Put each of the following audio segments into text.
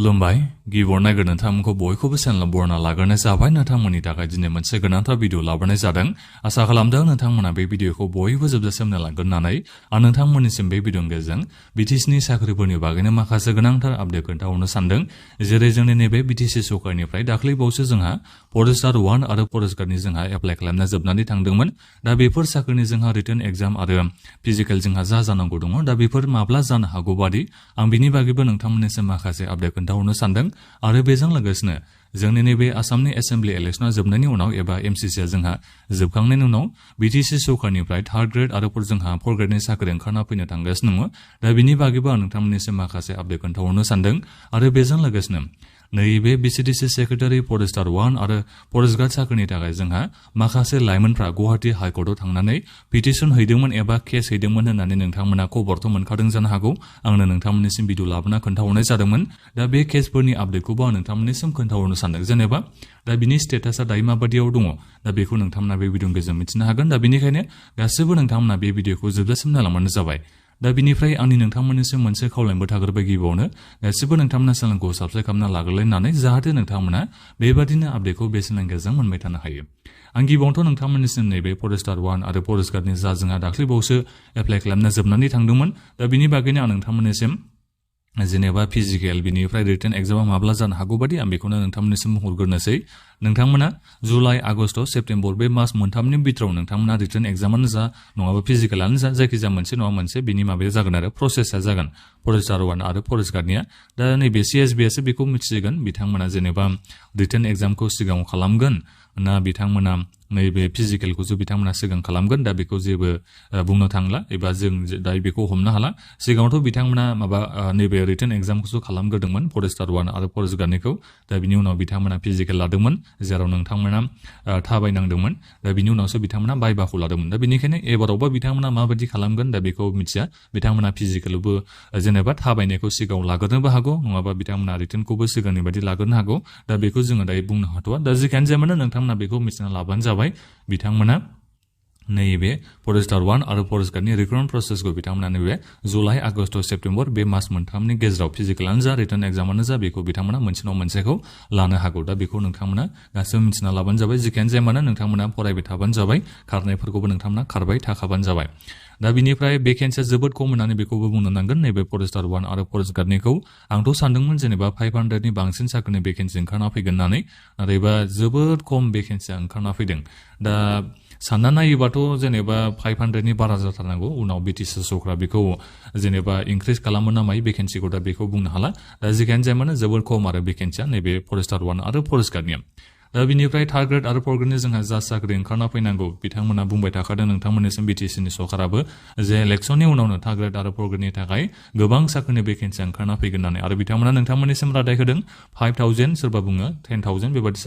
खुलुमबाय गिबियावनो नायग्रो नोंथांमोनखौ बयखौबो चेनेलाव बरायना लाग्रोनाय जाबाय। नोंथांमोननि थाखाय दिनै मोनसे गोनांथार भिडिअ लाबोनाय जादों। आसा खालामदों नोंथांमोना बे भिडिअखौ बयबो जोबजासिम नायलांगोन होननानै आं नोंथांमोननिसिम बे भिडिअनि गेजेरजों बिटिसिनि साख्रिफोरनि बागैनो माखासे गोनांथार आपडेट खोन्थाहरनो सानदों। जेरै जोंनि नैबे बिटिसि सरकारनिफ्राय दाख्लैबावसो जोंहा फरेस्टार 1 आरो फरेस्ट गार्डनि जोंहा एप्लाइ खालामना जोबनानै थांदोंमोन। दा बेफोर साख्रिनि जोंहा रिटेन एग्जाम आरो फिजिकेल जोंहा जानांगौ दङ। दा बेफोर माब्ला जानो हागौ बादि आं बिनि बागैबो नोंथांमोननिसिम माखासे आपडेट खोन्थाहरनो सानदों। आरो बेजों लोगोसेनो जोंनि नैबे आसामनि एसेम्बलि इलेक्सना जोबनायनि उनाव एबा एमसिसिआ जोंहा जोबखांनायनि उनाव बिटिसि सरकारनिफ्राय थार्ड ग्रेड आरो जोंहा फर्थ ग्रेडनि साख्रि ओंखारना फैनो थांगासिनो दङ। दा बिनि बागैबो आं नोंथांमोननिसिम माखासे आपडेट खोन्थाहरनो सानदों। आरो बेजों लोगोसेनो नैबे बिसिडिसि सेक्रेटारि फरेस्टार 1 आरो फरेस्ट गार्ड साख्रिनि थाखाय जोंहा माखासे लाइमोनफ्रा गुवाहाटी हाइकर्टआव थांनानै पिटिसन हैदोंमोन एबा केस हैदोंमोन होननानै नोंथांमोना खबरथ' मोनखादों जानो हागौ। आंनो नोंथांमोननिसिम भिडिअ लाबोना खोन्थाहरनाय जादोंमोन। दा बे केसफोरनि आपडेटखौबो आं नोंथांमोननिसिम खोन्थाहरनो सानदों। जेनेबा दा बिनि स्टेटासा दायो माबादियाव दङ, दा बेखौ नोंथांमोना बे भिडिअनि गेजेरजों मिथिनो हागोन। दा बेनिखायनो गासिबो नोंथांमोना बे भिडिअखौ जोबजासिम नायलांबानो जाबाय। दा बिनिफ्राय आंनि नोंथांमोननिसिम मोनसे खावलायनोबो थाग्रोबाय गिबियावनो गासिबो नोंथांमोना चेनेलखौ साबस्क्राइब खालामना लाग्रोलायनानै जाहाथे नोंथांमोना बेबादिनो आपडेटखौ बे चेनेलनि गेजेरजों मोनबाय थानो हायो। आं गिबियावनोथ' नोंथांमोननिसिम नैबे फरेस्टार 1 आरो फरेस्ट गार्डनि जा जोंहा दाख्लैबावसो एप्लाइ खालामना जोबनानै थांदोंमोन। दा बिनि बागैनो आं नोंथांमोननिसिम जेनेबा फिजिकेल बिनिफ्राय रिटेन एग्जामा माब्ला जानो हागौ बादि आं बेखौनो नोंथांमोननिसिम हरग्रोनोसै। नोंथांमोना जुलाइ, आगस्ट, सेप्तेम्बर बे मास मोनथामनि बिथोराव नोंथांमोना रिटेन एग्जामानो जा नङाबा फिजिकेलानो जा जायखिजाया मोनसे नङा मोनसे बिनि माबाया जागोन आरो प्रसेसा जागोन फरेस्टार 1 आरो फरेस्ट गार्डनिया। दा नैबे CSBआसो बेखौ मिथिसिगोन बिथांमोना जेनेबा रिटेन एग्जामखौ सिगाङाव खालामगोन ना बिथांमोना नैबे फिजिकेलखौसो बिथांमोना सिगां खालामगोन। दा बेखौ जेबो बुंनो थांला एबा जों दायो बेखौ हमनो हाला। सिगाङावथ' बिथांमोना नैबे रिटेन एग्जामखौसो खालामग्रोदोंमोन फरेस्टार 1 आरो फरेस्ट गार्डनिखौ। दा बिनि उनाव बिथांमोना फिजिकेल लादोंमोन जेराव नोंथांमोना थाबायनांदोंमोन। दा बिनि उनावसो बिथांमोना बायबाखौ लादोंमोन। दा बेनिखायनो एबारावबा बिथांमोना माबायदि खालामगोन दा बेखौ मिथिया। बिथांमोना फिजिकेलबो जेनेबा थाबायनायखौ सिगाङाव लाग्रोनोबो हागौ नङाबा बिथांमोना रिटेनखौबो सिगांनि बायदि लाग्रोनो हागौ। दा बेखौ जोङो दायो बुंनो हाथ'वा। दा जिखियानो जाया मानो नोंथांमोना बेखौ मिथिना लाबानो जाबाय। बिथांमोना नैबे फरेस्टार 1 आरो फरेस्ट गार्डनि रिक्रुटमेन्ट प्रसेसखौ बिथांमोना नैबे जुलाइ, आगस्ट, सेप्तेम्बर बे मास मोनथामनि गेजेराव फिजिकेलानो जा रिटेन एग्जामानो जा बेखौ बिथांमोना मोनसे नङा मोनसेखौ लानो हागौ। दा बेखौ नोंथांमोना गासैबो मिथिना लाबानो जाबाय। जिखियानो जाया मानो नोंथांमोना फरायबाय थाबानो जाबाय, खारनायफोरखौबो नोंथांमोना खारबाय थाखाबानो जाबाय। दा बिनिफ्राय भेकेन्सिया जोबोद खम होननानै बेखौबो बुंनो नांगोन नैबे फरेस्टार 1 आरो फरेस्ट गार्डनिखौ। आंथ' सानदोंमोन जेनेबा 500नि बांसिन साख्रिनि भेकेन्सि ओंखारना फैगोन होननानै, नाथायबा जोबोद खम भेकेन्सिया ओंखारना फैदों। दा सानना नायोबाथ' जेनेबा 500नि बारा जाथारनांगौ। उनाव बिटिसि सरकारा बेखौ जेनेबा इनक्रिज खालामो ना मायो भेकेन्सिखौ दा बेखौ बुंनो हाला। दा जिखियानो जाया मानो जोबोद खम आरो भेकेन्सिया नैबे फरेस्टार 1 आरो फरेस्ट गार्डनिया। दा बिनिफ्राय थार्ड ग्रेड आरो फर्थ ग्रेडनि जोंहा जा साख्रि ओंखारना फैनांगौ बिथांमोना बुंबाय थाखादों नोंथांमोननिसिम बिटिसिनि सरकाराबो जे इलेक्सननि उनावनो थार्ड ग्रेड आरो फर्थ ग्रेडनि थाखाय गोबां साख्रिनि भेकेन्सि ओंखारना फैगोन होननानै। आरो बिथांमोना नोंथांमोननिसिम रादाय होदों 5000 सोरबा बुङो 10,000 बेबादि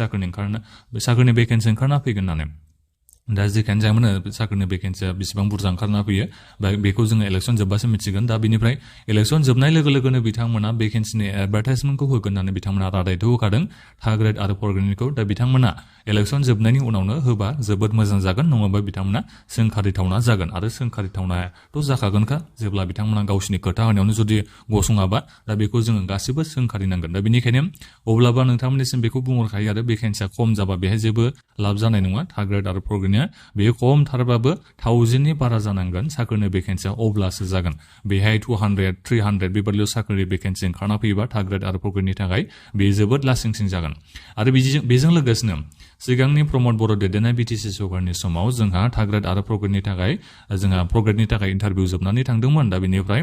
साख्रिनि भेकेन्सि ओंखारना फैगोन होननानै। दा जिखियानो जाया मानो साख्रिनि भेकेन्सिया बेसेबां बुरजा ओंखारना फैयो बेखौ जोङो इलेक्सन जोब्बासो मिथिगोन। दा बिनिफ्राय इलेक्सन जोबनाय लोगो लोगोनो बिथांमोना भेकेन्सिनि एडभार्टाइजमेन्टखौ होगोन होननानै बिथांमोना रादायथ' होखादों थार्ड ग्रेड आरो फर्थ ग्रेडनिखौ। दा बिथांमोना इलेक्सन जोबनायनि उनावनो होबा जोबोद मोजां जागोन, नङाबा बिथांमोना सोंखारिथावना जागोन। आरो सोंखारिथावनायाथ' जाखागोनखा जेब्ला बिथांमोना गावसिनि खोथा होनायावनो जुदि गसङाबा दा बेखौ जोङो गासिबो सोंखारिनांगोन। दा बेनिखायनो अब्लाबो नोंथांमोननिसिम बेखौ बुंहरखायो आरो भेकेन्सिया खम जाबा बेहाय जेबो लाब जानाय नङा। थार्ड ग्रेड आरो फर्थ ग्रेडनिया बेयो खमथारबाबो 1000नि बारा जानांगोन साख्रिनि भेकेन्सिया, अब्लासो जागोन। बेहाय 200, 300 बेबादिल' साख्रिनि भेकेन्सि ओंखारना फैयोबा थार्ड ग्रेड आरो फर्थ ग्रेडनि थाखाय बेयो जोबोद लासिंसिं जागोन। आरो बेजों लोगोसेनो सिगांनि प्रमद बर' दैदेननाय बिटिसि सरकारनि समाव जोंहा थार्ड ग्रेड आरो फर्थ ग्रेडनि थाखाय फर्थ ग्रेडनि थाखाय इन्टारभिउ जोबनानै थांदोंमोन। दा बेनिफ्राय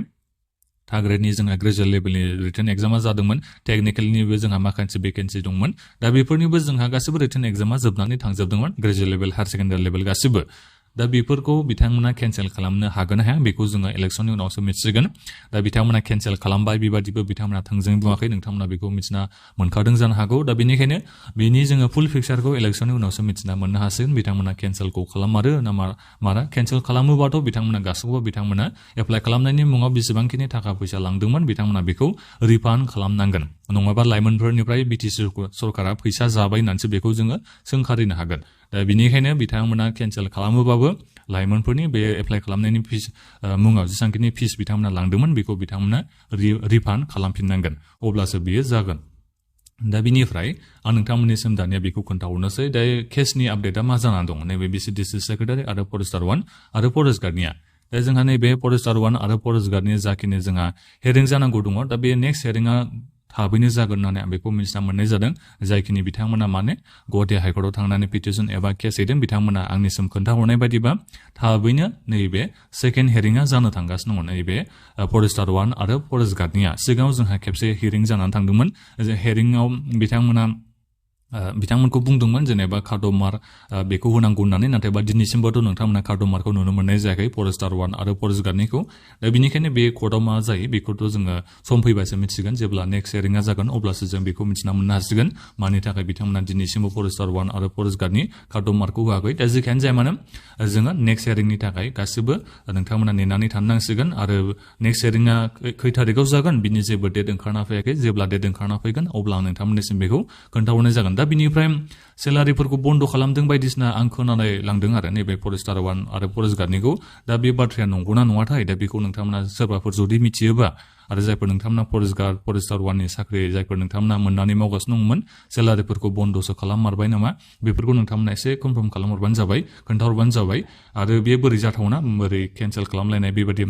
थार्ड ग्रेडनि जोंहा ग्रेजुवेट लेभेलनि रिटेन एग्जामा जादोंमोन। टेकनिकेलनिबो जोंहा माखासे भेकेन्सि दंमोन। दा बेफोरनिबो जोंहा गासिबो रिटेन एग्जामा जोबनानै थांजोबदोंमोन, graduate level, higher secondary level गासिबो। दा बेफोरखौ बिथांमोना केन्सेल खालामनो हागोन ना हाया बेखौ जोङो इलेक्सननि उनावसो मिथिसिगोन। दा बिथांमोना केन्सेल खालामबाय बेबादिबो बिथांमोना थोंजोङै बुङाखै, नोंथांमोना बेखौ मिथिना मोनखादों जानो हागौ। दा बेनिखायनो बिनि जोङो फुल पिक्सारखौ इलेक्सननि उनावसो मिथिना मोननो हासिगोन बिथांमोना केन्सेलखौ खालामारो ना मारा। केन्सेल खालामोबाथ' बिथांमोना गासैखौबो बिथांमोना एप्लाइ खालामनायनि मुङाव बेसेबांखिनि थाखा फैसा लांदोंमोन बिथांमोना बेखौ रिफान्ड खालामनांगोन, नङाबा लाइमोनफोरनिफ्राय बिटिसि सरकारा फैसा जाबाय होननानैसो बेखौ जोङो सोंखारिनो हागोन। दा बिनिखायनो बिथांमोना केन्सेल खालामोबाबो लाइमोनफोरनि बे एप्लाइ खालामनायनि फिस मुङाव जेसांखिनि फिस बिथांमोना लांदोंमोन बेखौ बिथांमोना रिफान्ड खालामफिननांगोन अब्लासो बियो जागोन दा बिनिफ्राय आं नोंथांमोननिसिम दानिया बेखौ खोन्थाहरनोसै दा केसनि आपडेटआ मा जानानै दं नैबे BCDC सेक्रेटारि आरो फरेस्टार 1 आरो फरेस्ट गार्डनिया दा जोंहा नैबे फरेस्टार 1 आरो फरेस्ट गार्डनि जाखिनि जोंहा हेरिं जानांगौ दङ दा बे नेक्स्ट हेरिंआ थाबैनो जागोन होननानै आं बेखौ मिथिना मोननाय जादों जायखिनि बिथांमोना माने गुवाहाटी हाइकर्टआव थांनानै पिटिसन एबा केस हैदों बिथांमोना आंनिसिम खोन्थाहरनाय बायदिबा थाबैनो नैबे सेकेन्ड हेरिंआ जानो थांगासिनो दङ नैबे फरेस्टार 1 आरो फरेस्ट गार्डनिया सिगाङाव जोंहा खेबसे हेरिं जानानै थांदोंमोन हेरिंआव बिथांमोनखौ बुंदोंमोन जेनेबा कार्डमार बेखौ होनांगौ होननानै नाथायबा दिनैसिमबोथ' नोंथांमोना कार्डमारखौ नुनो मोननाय जायाखै फरेस्टार 1 आरो फरेस्ट गार्डनिखौ दा बिनिखायनो बे कर्टआव मा जायो बेखौथ' जोङो सम फैबासो मिथिगोन जेब्ला नेक्स्ट हेरिंआ जागोन अब्लासो जों बेखौ मिथिना मोननो हासिगोन मानि थाखाय बिथांमोना दिनैसिमबो फरेस्टार 1 आरो फरेस्ट गार्डनि कार्डमारखौ होआखै दा जेखियानो जाया मानो जोङो नेक्स्ट हेरिंनि थाखाय गासिबो नोंथांमोना नेनानै थानो नांसिगोन आरो नेक्स्ट हेरिंआ खै थारिखआव जागोन बिनि जेबो डेट ओंखारना फैयाखै जेब्ला डेट ओंखारना फैगोन अब्ला आं नोंथांमोननिसिम बेखौ खोन्थाहरनाय जागोन दा बिनिफ्राय सेलारिफोरखौ बन्द खालामदों बायदिसिना आं खोनानाय लांदों आरो नैबे फरेस्टार 1 आरो फरेस्ट गार्डनिखौ दा बे बाथ्राया नंगौना नङाथाय दा बेखौ नोंथांमोना सोरबाफोर जुदि मिथियोबा आरो जायफोर नोंथांमोना फरेस्ट गार्ड फरेस्टार 1 नि साख्रि जायफोर नोंथांमोना मोननानै मावगासिनो दंमोन सेलारिफोरखौ बन्दसो खालाममारबाय नामा बेफोरखौ नोंथांमोना एसे कनफार्म खालामहरबानो जाबाय खोन्थाहरबानो जाबाय आरो बे बोरै जाथावना बोरै केन्सेल खालामलायनाय बेबायदि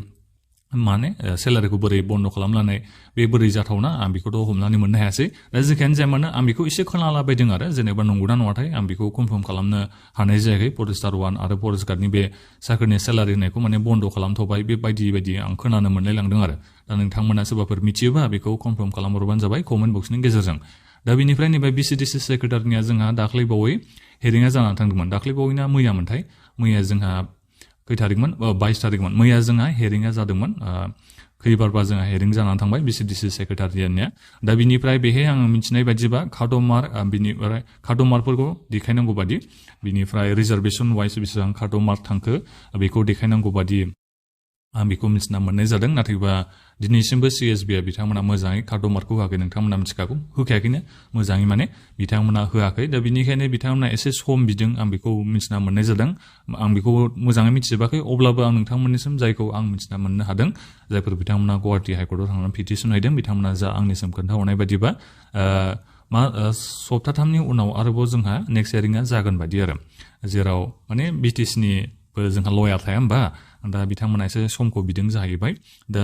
माने सेलारिखौ बोरै बन्द खालामलायनाय बे बोरै जाथावना आं बेखौथ' हमनानै मोननो हायासै दा जेखियानो जाया मानो आं बेखौ एसे खोनालाबायदों आरो जेनेबा नंगौना नङाथाय आं बेखौ कनफार्म खालामनो हानाय जायाखै फरेस्टार 1 आरो फरेस्ट गार्डनि बे साख्रिनि सेलारि होनायखौ माने बन्द खालामथ'बाय बे बायदि आं खोनानो मोनलाय लांदों आरो दा नोंथांमोना सोरबाफोर मिथियोबा बेखौ कनफार्म खालामहरबानो जाबाय कमेन्ट बक्सनि गेजेरजों दा बिनिफ्राय नैबे BCDC सेक्रेटारिनिया जोंहा दाख्लैबावै हेरिंआ जानानै थांदोंमोन दाख्लैबावैना मैयामोनथाय मैया जोंहा खै थारिखमोन 22 थारिखमोन मैया जोंहा हेरिंआ जादोंमोन खैबारबा जोंहा हेरिं जानानै थांबाय BCDC सेक्रेटारिनिया दा बिनिफ्राय बेहाय आङो मिथिनाय बायदिबा बिनिफ्राय कार्डमारफोरखौ देखायनांगौ बादि बिनिफ्राय रिजार्भेसन वाइज बेसेबां कार्डमार थांखो बेखौ देखायनांगौ बादि आं बेखौ मिथिना मोननाय जादों नाथायबा दिनैसिमबो CSB आ बिथांमोना मोजाङै कार्डमारखौ होआखै नोंथांमोना मिथिखागौ होखायाखैनो मोजाङै माने बिथांमोना होआखै दा बिनिखायनो बिथांमोना एसे सम बिदों आं बेखौ मिथिना मोननाय जादों आं बेखौ मोजाङै मिथिजोबाखै अब्लाबो आं नोंथांमोननिसिम जायखौ आं मिथिना मोननो हादों जायफोर बिथांमोना गुवाहाटी हाइकर्टआव थांनानै पिटिसन हैदों बिथांमोना जा आंनिसिम खोन्थाहरनाय बायदिबा सप्ताथामनि उनाव आरोबाव जोंहा नेक्स्ट हेरिंआ जागोन बायदि आरो जेराव माने BTC-निबो जोंहा लयार थाया होमबा दा बिथांमोना एसे समखौ बिदों जाहैबाय दा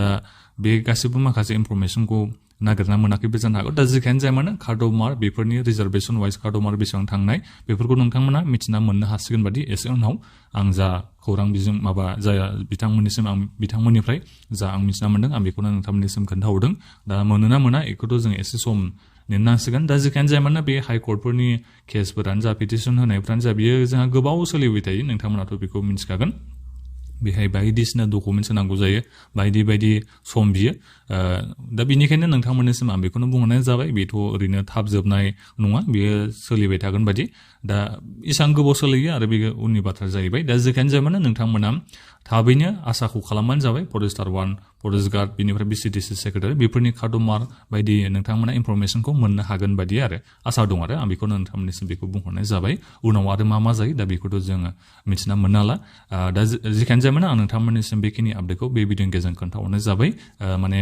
बे गासिबो माखासे इनफरमेसनखौ नागिरना मोनाखैबो जानो हागौ दा जेखियानो जाया मानो कार्डमार बेफोरनि रिजार्भेसन वाइज कार्डमार बेसेबां थांनाय बेफोरखौ नोंथांमोना मिथिना मोननो हासिगोन बादि एसे उनाव आं जा खौरां बिजों जाया बिथांमोननिसिम आं बिथांमोननिफ्राय जा आं मिथिना मोनदों आं बेखौनो नोंथांमोननिसिम खोन्थाहरदों दा मोनोना मोना बेखौथ' जों एसे सम नेनांसिगोन दा जेखियानो जाया मानो बे हाइकर्टफोरनि केसफोरानो जा पिटिसन होनायफ्रानो जा बियो जोंहा गोबाव सोलिबाय थायो नोंथांमोनाथ' बेखौ मिथिखागोन बेहाय बायदिसिना डकुमेन्टस नांगौ जायो बायदि सम बियो दा बिनिखायनो नोंथांमोननिसिम आं बेखौनो बुंहरनाय जाबाय बेथ' ओरैनो थाब जोबनाय नङा बेयो सोलिबाय थागोन बादि दा इसां गोबाव सोलियो आरो बे उननि बाथ्रा जाहैबाय दा जेखियानो जाया मानो नोंथांमोना थाबैनो आसाखौ खालामबानो जाबाय फरेस्टार 1 फरेस्ट गार्ड बिनिफ्राय BCDC सेक्रेटारि बेफोरनि कार्डमार बायदि नोंथांमोना इनफरमेसनखौ मोननो हागोन बादि आरो आसा दं आरो आं बेखौनो नोंथांमोननिसिम बेखौ बुंहरनाय जाबाय उनाव आरो मा जायो दा बेखौथ' जोङो मिथिना मोनाला दा जेखियानो जाया मानो आं नोंथांमोननिसिम बेखिनि आपडेटखौ बे भिडिअनि गेजेरजों खोन्थाहरनाय जाबाय माने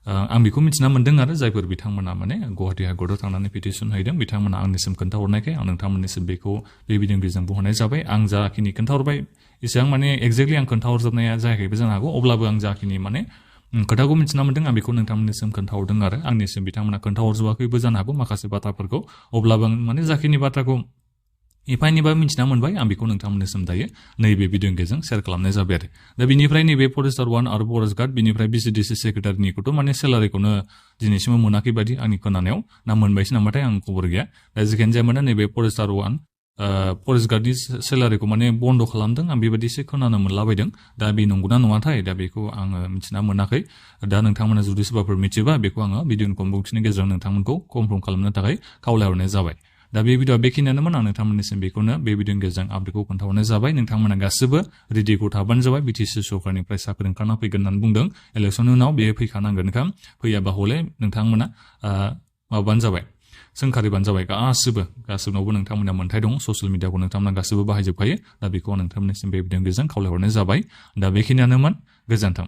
आं बेखौ मिथिना मोनदों आरो जायफोर बिथांमोना माने गुवाहाटी हाइकर्टआव थांनानै पिटिसन हैदों बिथांमोना आंनिसिम खोन्थाहरनायखाय आं नोंथांमोननिसिम बेखौ बे भिडिअनि गेजेरजों बुंहरनाय जाबाय आं जाखिनि खोन्थाहरबाय एसेबां माने एक्जेक्टलि आं खोन्थाहरजोबनाया जायाखैबो जानो हागौ अब्लाबो आं जाखिनि माने खोथाखौ मिथिना मोनदों आं बेखौ नोंथांमोननिसिम खोन्थाहरदों आरो आंनिसिम बिथांमोना खोन्थाहरजोबाखैबो जानो हागौ माखासे बाथ्राफोरखौ अब्लाबो आं माने जाखिनि बाथ्राखौ एफा एनैबा मिथिना मोनबाय आं बेखौ नोंथांमोननिसिम दायो नैबे भिडिअनि गेजेरजों शेयार खालामनाय जाबाय आरो दा बिनिफ्राय नैबे फरेस्टार 1 आरो फरेस्ट गार्ड बिनिफ्राय BCDC सेक्रेटारिनिखौथ' माने सेलारिखौनो दिनैसिमबो मोनाखै बादि आंनि खोनानायाव ना मोनबायसो नामाथाय आं खबर गैया दा जेखियानो जाया मानो नैबे फरेस्टार 1 फरेस्ट गार्डनि सेलारिखौ माने बन्द खालामदों आं बेबायदिसो खोनानो मोनलाबायदों दा बे नंगौना नङाथाय दा बेखौ आङो मिथिना मोनाखै दा नोंथांमोना जुदि सोरबाफोर मिथियोबा बेखौ आङो भिडिअनि कमेन्टनि गेजेरजों नोंथांमोनखौ कनफार्म खालामनो थाखाय खावलायहरनाय जाबाय दा बे भिडिअआ बेखिनियानोमोन आं नोंथांमोननिसिम बेखौनो बे भिडिअनि गेजेरजों आपडेटखौ खोन्थाहरनाय जाबाय नोंथांमोना गासिबो रेडिखौ थाबानो जाबाय BTC सरकारनिफ्राय साख्रि ओंखारना फैगोन होननानै बुंदों इलेक्सननि उनाव बेयो फैखानांगोनखा फैयाबा हले नोंथांमोना माबानो जाबाय सोंखारिबानो जाबाय गासिबनावबो नोंथांमोना मोन्थाय दं ससियेल मिडियाखौ नोंथांमोना गासिबो बाहायजोबखायो दा बेखौ नोंथांमोननिसिम बे भिडिअनि गेजेरजों खावलायहरनाय जाबाय दा बेखिनियानोमोन गोजोन्थों